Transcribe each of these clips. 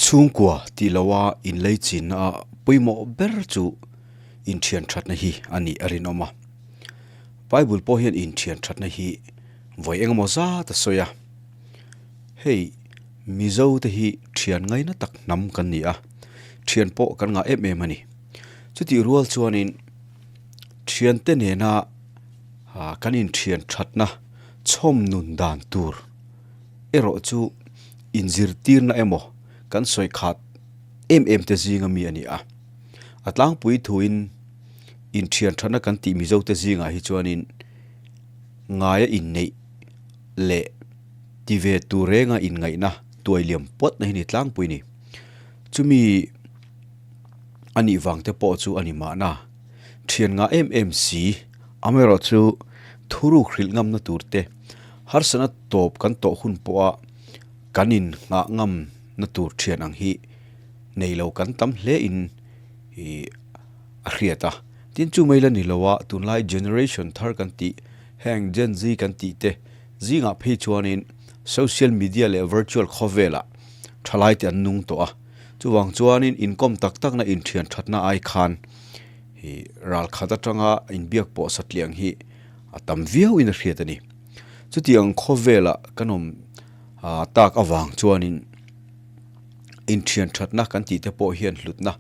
Chhungkua tih loha inleichinna a pawimawh ber chu inthian thatna hi a nih a rinawm a. Bible pawh hian inthian thatna hi vawi engemaw zat a sawi a. Hei Mizo te hi thian ngaina tak hnam kan ni a, thian pawh kan ngah em em a ni. Chutih rual chuanin thiante nena kan inthian thatna chhawm nun dan tur erawh chu inzirtirna emaw kan sawi khat em em te zinga mi a ni a. A tlangpui thuin inthian thatna kan tih Mizo te zingah hi chuanin ngaia inneih leh ti ve tur renga inngaihna tuai liam pawtna hi ni tlangpui ni. Chumi a nih vang te pawh chu a ni mahna. Thian ngah em em si, amaherawhchu thuruk hrilh ngamna tur te, harsatna tawp kan tawh hun pawha kan in nghah ngam na tur thian ang hi nei lo kan tam hle in ih a hriat a. Tin chu mai la ni lo a, tunlai generation thar kan tih heng Gen Z kan tih te zingah phei chuanin social media leh virtual khawvelah thalai te an nung tawh a. Chuvang chuanin inkawm tak takna inthian thatna ai khan ih ral khat atanga inbiak pawh satliang hi a tam viau in a hriat a ni. Chutiang khawvelah kan awm tak avang chuanin inthian thatna kan tih te pawh hian hlutna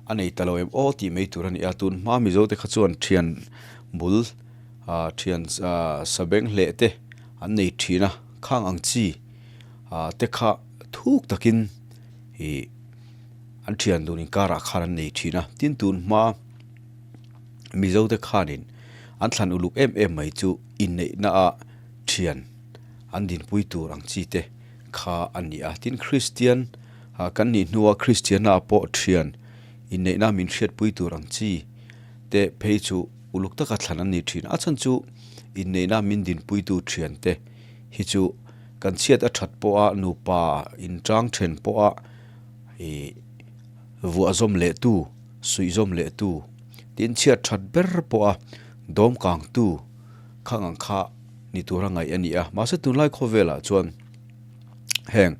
a nei ta lo em aw tih mai tur a ni a. Tun hma Mizo te kha chuan thian bul thian sabeng hleh te an nei thin a, khang ang chi te kha thuk takin ih an thian dun inkarah khan an nei thin a. Tin tun hma Mizo te khanin an thlan uluk em em mai chu inneihna a thian an dinpui tur ang chi te kha a ni a. Tin Kristian kan nih hnua Kristianna ah pawh thian inneihna min hriatpui tur ang chi te phei chu uluk taka thlan an ni thin. A chhan chu inneihna min dinpuitu thian te hi chu kan chhiat a that pawha nupa inchang then pawha ih vuah zawm leh tu, suih zawm leh tu, tin chhiat that ber pawha dawm kang tu khang ang kha ni tura ngaih a ni a. Mahse tunlai khawvelah chuan heng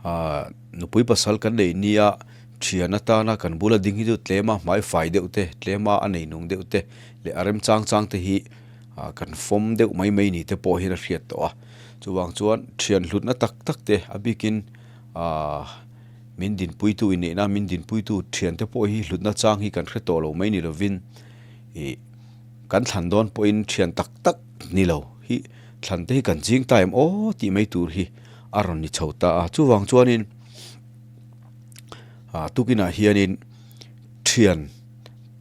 ah nupui pasal kan nei nia thian atana kan bula ding hi chu tlema hmai fai deuh te tlema a nei nung deuh te leh a rem chang chang te hi ah kan fawm deuh mai mai ni te pawh hian a hriat tawh a. Chuvang chuan thian hlutna tak tak te a bikin ah min dinpuitu inneihna min dinpuitu thian te pawh hi hlutna chang hi kan hre tawh lo mai ni lovin ih Kan thlan dawn pawhin thian tak tak ni lo hi thlan te hi kan ching ta em aw tih mai tur hi a rawn ni chho ta a. Chuvang chuanin ah tukinah hianin thian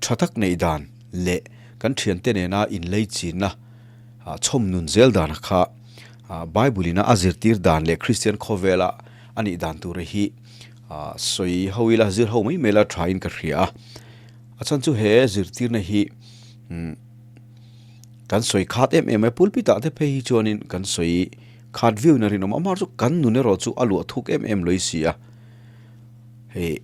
tha tak neih dan leh kan thiante nena inlei chinna ah chhawm nun zel dana kha ah Bible ina a zirtir dan leh Kristian khawvela a nih dan tura hi ah sawi ho ila zir ho mai mai la thain ka hria a. A chhan chu he zirtirna hi kan sawi khat em em a, pulpit ah te phei hi chuanin kan sawi khat viau in a rinawm a, amah chu kan nun erawh chu a luah thuk em em lawih si a, hei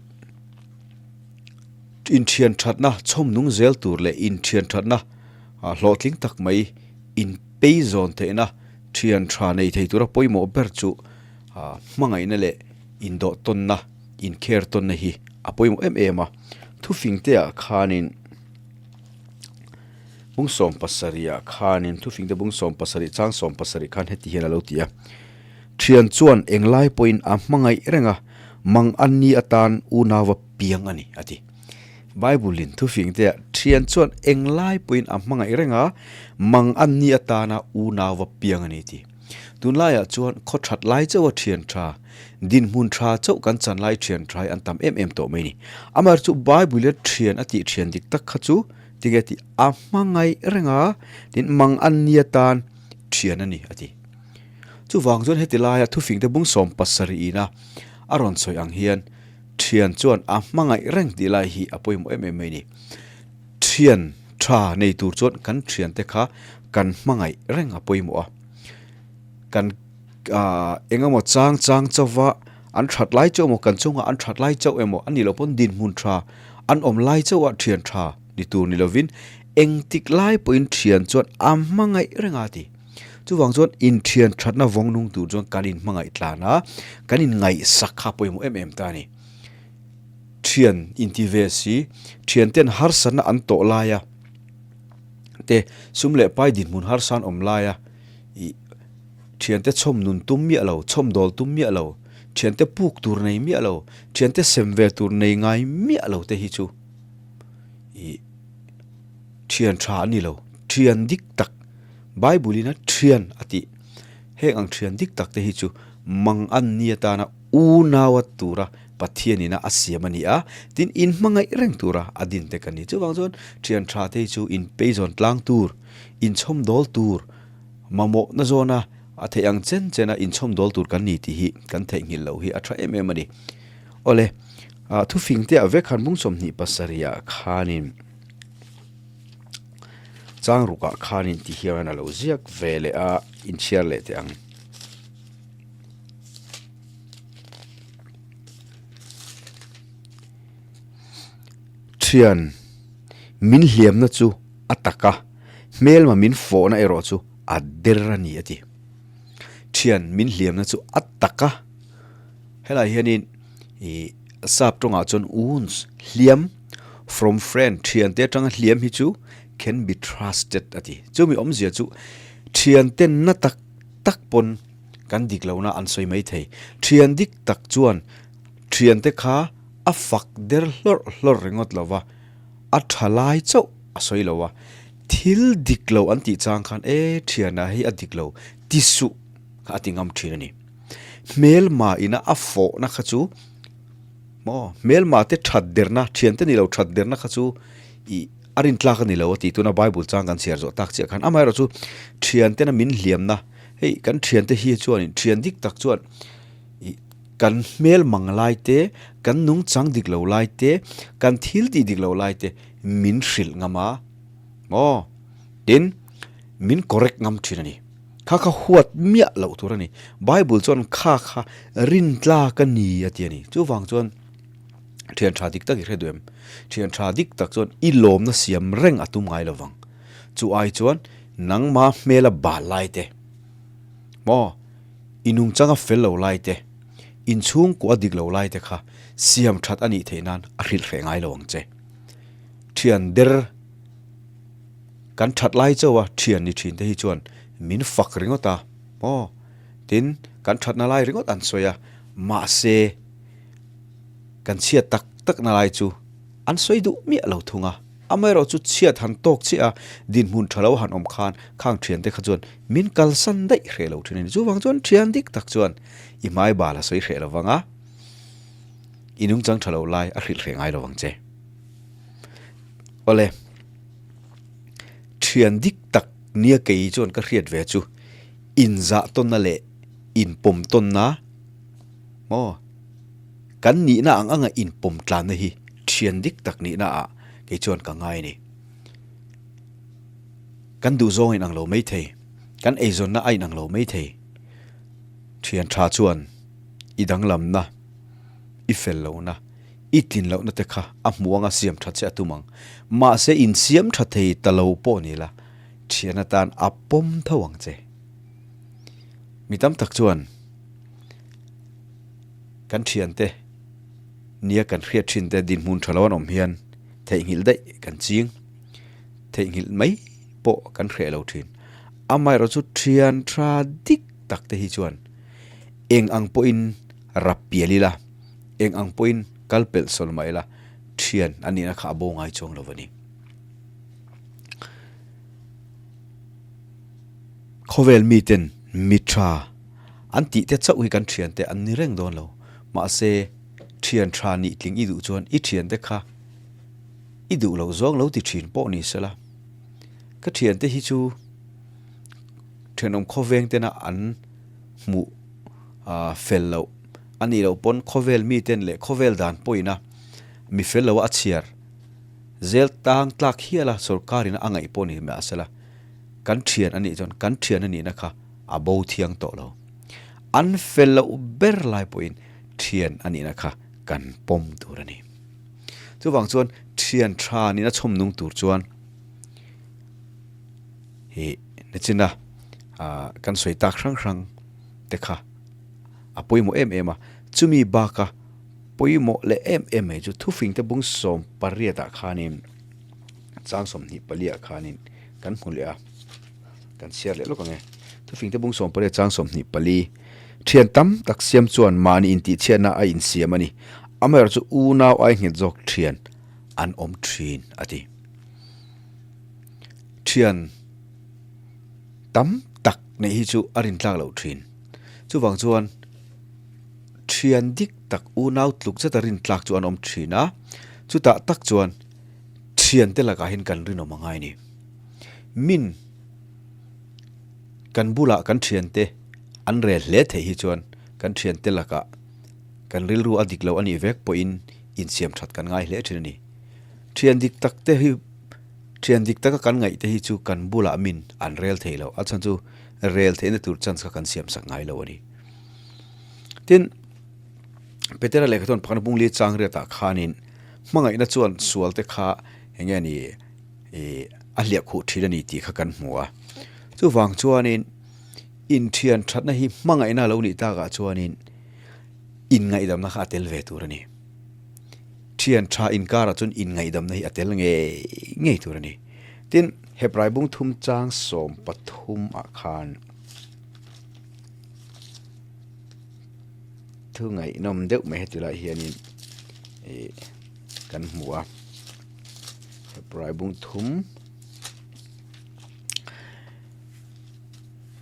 inthian thatna chhawm nung zel tur leh inthian thatna hlawhtling tak mai inpei zawn theihna thian tha nei thei tura pawimawh ber chu hmangaihna leh indawh tawnna inkher tawnna hi a pawimawh em em a. Thufing te ah khanin bung 70 ah khanin thufing te bung 70 chang 70 khan heti hian a lo ti a, Thian chuan englai pawhin a hmangaih reng a, mang an ni atan unau a piang a ni a ti. Bible in thufing te ah thian chuan englai pawhin a hmangaih reng a, mang an ni atana unau a piang a ni a ti. Tunlaiah chuan khaw that lai chauh a thian tha, dinhmun tha chauh kan chan lai thian tha hi an tam em em tawh mai ni. Amaherawhchu chu Bible-a thian a tih thian dik tak kha chu tinge tih a hmangaih reng a, tin mang an nia tan thian a ni a ti. Chuvang chuan heti laia thufingte bung 70 ina a rawn sawi ang hian thian chuan a hmangaih reng tih lai hi a pawimawh em em mai ni. Thian tha nei tur chuan kan thiante kha kan hmangaih reng a pawimawh a, kan ah eng emaw chang chang chauva an that lai chauh emaw kan chungah an that lai chauh emaw a nih loh pawn dinhmun tha an awm lai chauh a thian tha ni tur ni lovin engtik lai pawhin thian chuan a hmangaih reng a ti. Chuvang chuan inthian thatna vawng nung tur chuan kan inhmangaih tlan a, kan inngaihsak kha pawimawh em em ta a ni. Thian inti ve si, thianten harsatna an tawh laia te, sum leh pai dinhmun harsa an awm laia ih thiante chhawm nun tum miah lo, chhawm dawl tum miah lo, thiante puk tur nei miah lo, thiante sem ve tur nei ngai miah lo te hi chu ih thian tha an ni lo, thian dik tak Bible in a thian a tih heng ang thian dik tak te hi chu mang an ni atana unau a tura Pathian ina a siam a ni a, tin in hmangaih reng tura a din te ka ni. Chuvang chuan thian tha te hi chu in peizawn tlang tur, in chhawm dawl tur, mamawhna zawna a theih ang chen chena in chhawm dawl tur kan ni tih hi kan theihnghilh loh hi a tha em em a ni. Awle, thufing te ah vek khan bung 27 ah khanin chang rukah khanin ti hian a lo ziak ve leh a, inchhiar leh teh ang. Thian, min hliamna chu a tak a, hmelma min fawhna erawh chu a der a ni a ti. Thian, min hliamna chu a tak a, helai hianin ih sap tawngah chuan wounds, hliam, from friend, thiante atanga hliam hi chu can be trusted a ti. Chumi awmzia chu thiante na tak tak pawn kan dik lohna an sawi mai thei. Thian dik tak chuan thiante kha a fak der hlawrh hlawrh ringawt lo va, a tha lai chauh a sawi lo a. Thil dik lo an tih chang khan e thiana hi a dik lo ti suh kha a ti ngam thin a ni. Hmelma ina a fawhna kha chu maw hmelma te that derna thiante ni lo that derna kha chu ih a rintlak a ni lo a tih tuna Bible chang kan chhiar zawh tak chiah khan amaherawhchu thiantena min hliamna Hei kan thiante hi chuanin thian dik tak chuan ih kan hmel mang lai te, kan nungchang dik lo lai te, kan thil tih dik lo lai te min hrilh ngam a maw? Tin, min correct ngam thin a ni. Kha kha huat miah loh tur a ni. Bible chuan kha kha rintlak a ni a ti a ni. Chuvang chuan thian tha dik tak i hre duh em? Thian tha dik tak chuan i lawmna siam reng a tum ngai lo vang. Chu ai chuan Nangma hmela bal lai te, maw i nungchanga fel lo lai te, inchhungkua dik lo lai te kha siam that a nih theih nan a hrilh hreh ngai lo ang che. Thian der kan that lai chauh a thian ni thin te hi chuan min fak ringawt a, maw tin kan thatna lai ringawt an sawi a, mahse kan chhiat tak tak na lai chu an sawi duh miah lo thung a. Amaherawh chu chhiat han tawk chiah a, dinhmun tha lo han awm khan khang thiante kha chuan min kalsan daih hreh lo thin a ni. Chuvang chuan thian dik tak chuan i hmai bal a sawi hreh lo vang a, i nungchang tha lo lai a hrilh hreh ngai lo vang che. Awle, thian dik tak nia kei chuan ka hriat ve chu inzah tawnna leh inpawm tawnna maw? Kan nihna ang anga inpawm tlanna hi thian dik tak nihna ah kei chuan ka ngai a ni. Kan duhzawng a inang lo mai thei, kan eizawnna a inang lo mai thei. Thian tha chuan i danglamna, i fel lohna, i tlin lohna te kha a hmu anga siam tha che a tum ang. Mahse insiam tha thei ta lo pawh ni la, thian atan a pawm tho ang che. Mi tam tak chuan. Kan thiante nia kan hriat thin te dinhmun tha lo an awm hian theihnghilh daih kan ching, theihnghilh mai pawh kan hreh lo thin. Amaherawh chu thian tha dik tak te hi chuan eng ang pawhin rap pial ila, eng ang pawhin kal pelh sawl mah ila thian a nihna kha a bo ngai chuang lo a ni. Khawvel miten mi tha An tih te chauh hi kan thiante an ni reng dawn lo. Mahse, thian tha nih tling i duh chuan i thiante kha i duh loh zawng lo ti thin pawh ni sela. Ka thiante hi chu thenawm khawveng tena an hmuh fel loh a nih loh pawn khawvel miten leh khawvel dan pawhin a mi fel loh a chhiar zel tang tlak hial a sorkarin a ngaih pawh ni mahsela kan thian a nih chuan kan thian a nihna kha a bo thiang tawh lo. An fel loh ber lai pawhin thian a nihna kha kan pawm tur a ni. Chuvang chuan thian tha nihna chhawm nung tur chuan hi nachina kan sawi tak hrang hrang te kha a pawimawh em em a. Chumi baka. pawimawh leh em em mai chu thufingte bung 18 ah khanin chang 24 ah khanin kan hmu leh a, kan chhiar leh lawk ang e. Thufingte bung 18 chang 24, Thian tam tak siam chuan mahni intihchhiatna a insiam a ni, amaherawhchu unau ai nghet zawk thian an awm thin a ti. Thian tam tak neih hi chu a rintlak loh thin. Chuvang chuan thian dik tak unau tluk zeta rintlak chu an awm thin a, chutah tak chuan thiante lakah hian kan rinawm a ngai a ni. Min kan bulah kan thiante an rel hle theih hi chuan kan thiante lakah kan rilru a dik lo a nih vek pawhin insiam that kan ngai hle thin a ni. Thian dik tak te hi thian dik taka kan ngaih te hi chu kan bulah min an rel thei lo, a chhan chu rel theihna tur chance kha kan siam sak ngai lo a ni. Tin, Petera lehkha chuan pakhat bungli chang riatah khanin hmangaihna chuan sual te kha eng nge ni ih a hliah khuh thin a ni tih kha kan hmu a. Chuvang chuanin inthian thatna hi hmangaihna a lo nih takah chuanin inngaihdamna kha a tel ve tur a ni. Thian tha inkarah chuan inngaihdamna hi a tel ngei ngei tur a ni. Tin, Hebrai bung thum chang 13 ah khan thu ngaihnawm deuh mai heti lai hianin ih kan hmu a. Hebrai bung thum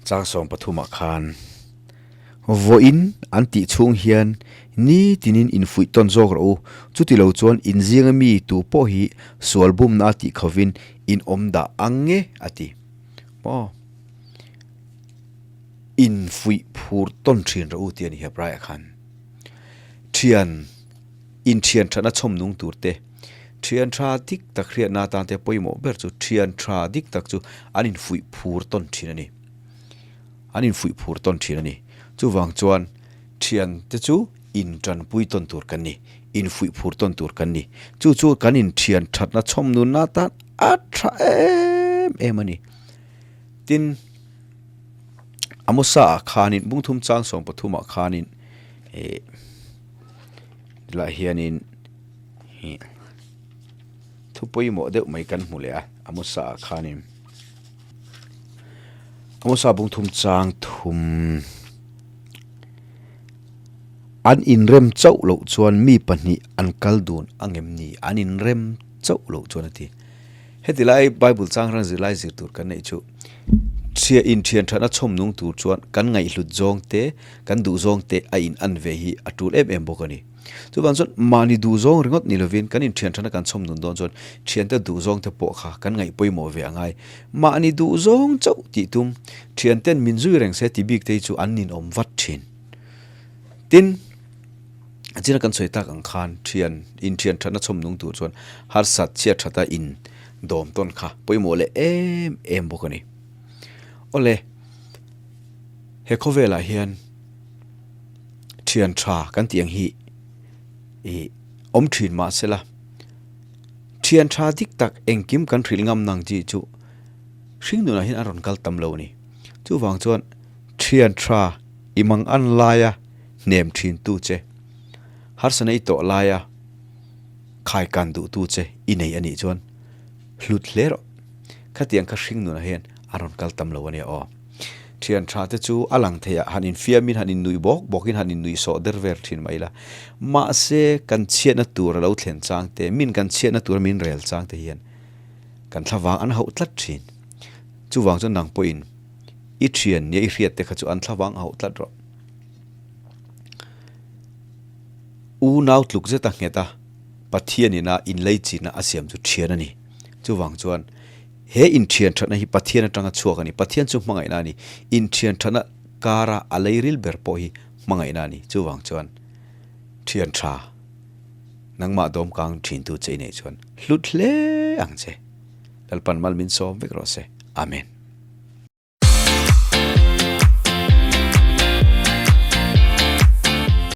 chang 13 ah khan Vawiin an tih chhung hian ni tinin infuih tawn zawk rawh u. Chuti lo chuan inzinga mi tu pawh hi sual bumna a tih khovin in awm dah ang nge a ti. Maw? Infuih phur tawn thin rawh u tih a ni Hebraiah khan. Thian, inthian thatna chhawm nung tur te, thian tha dik tak hriatna atan te pawimawh ber chu thian tha dik tak chu an infuih phur tawn thin a ni. An infuih phur tawn thin a ni. Chuvang chuan thiante chu intanpui tawn tur kan ni, infuih phur tawn tur kan ni. Chu chu kan inthian thatna chhawm nunna atan a tha em em a ni. Tin, Amosa ah khanin, Bungthum chang 13 ah khanin eh tilai hianin ih thu pawimawh deuh mai kan hmu leh a, Amosa ah khanin. Amosa bung thum chang thum an inrem chauh loh chuan mi pahnih an kal dun angem ni an inrem chauh loh chuan a ti. Heti lai Bible chang ran zirlai zir tur kan neih chu thian inthian thatna chhawm nung tur chuan kan ngaihhlut zawng te kan duh zawng te a in an ve hi a tul em em bawk a ni. Chuvang chuan mahni duhzawng ringawt ni lovin kan inthian thana kan chhawm nun dawn chuan thiante duhzawng te pawh kha kan ngaih pawimawh ve a ngai. Mahni duhzawng chauh tih tum thianten min zui reng se ti bik te hi chu an ninawm vat thin. Tin, a china kan sawi tak ang khan thian inthian thana chhawm nung tur chuan harsat chhiat thata in dawm tawn kha pawimawh leh em em bawk a ni. Awle, he khawvelah hian Thian tha kan tih ang hi ih awm thin mah sela thian tha dik tak engkim kan hrilh ngam nang chi chu hring nunah hian a rawn kal tam lo a ni. Chuvang chuan thian tha i mang an laia hnem thin tu che, harsa nei tawh laia khai kan duh tu che i nei a nih chuan hlut hle rawh. Khatiang kha hring nunah hian a rawn kal tam lo a nia aw. Thian tha te chu a lang thei a, han infiamin han innuih bawk bawkin han innuih sawh der vel thin mai ila. Mahse, kan chhiatna tur a lo thlen chang te, min kan chhiatna tura min rel chang te hian kan thlavang an hauh tlat thin. Chuvang chuan nang pawhin i thian nia i hriat te kha chu an thlavang a hauh tlat rawh. Unau tluk zeta nghet a, Pathianin a inleichina a siam chu thian a ni. Chuvang chuan He inthian thatna hi Pathian atanga chhuak a ni. Pathian chu hmangaihna a ni. Inthian thatna kara a leiril ber pawh hi hmangaihna a ni. Chuvang chuan thian tha nangmah dawmkang thintu che i neih chuan hlut hle ang che. Lalpan mal min sawm vek rawh se. Amen.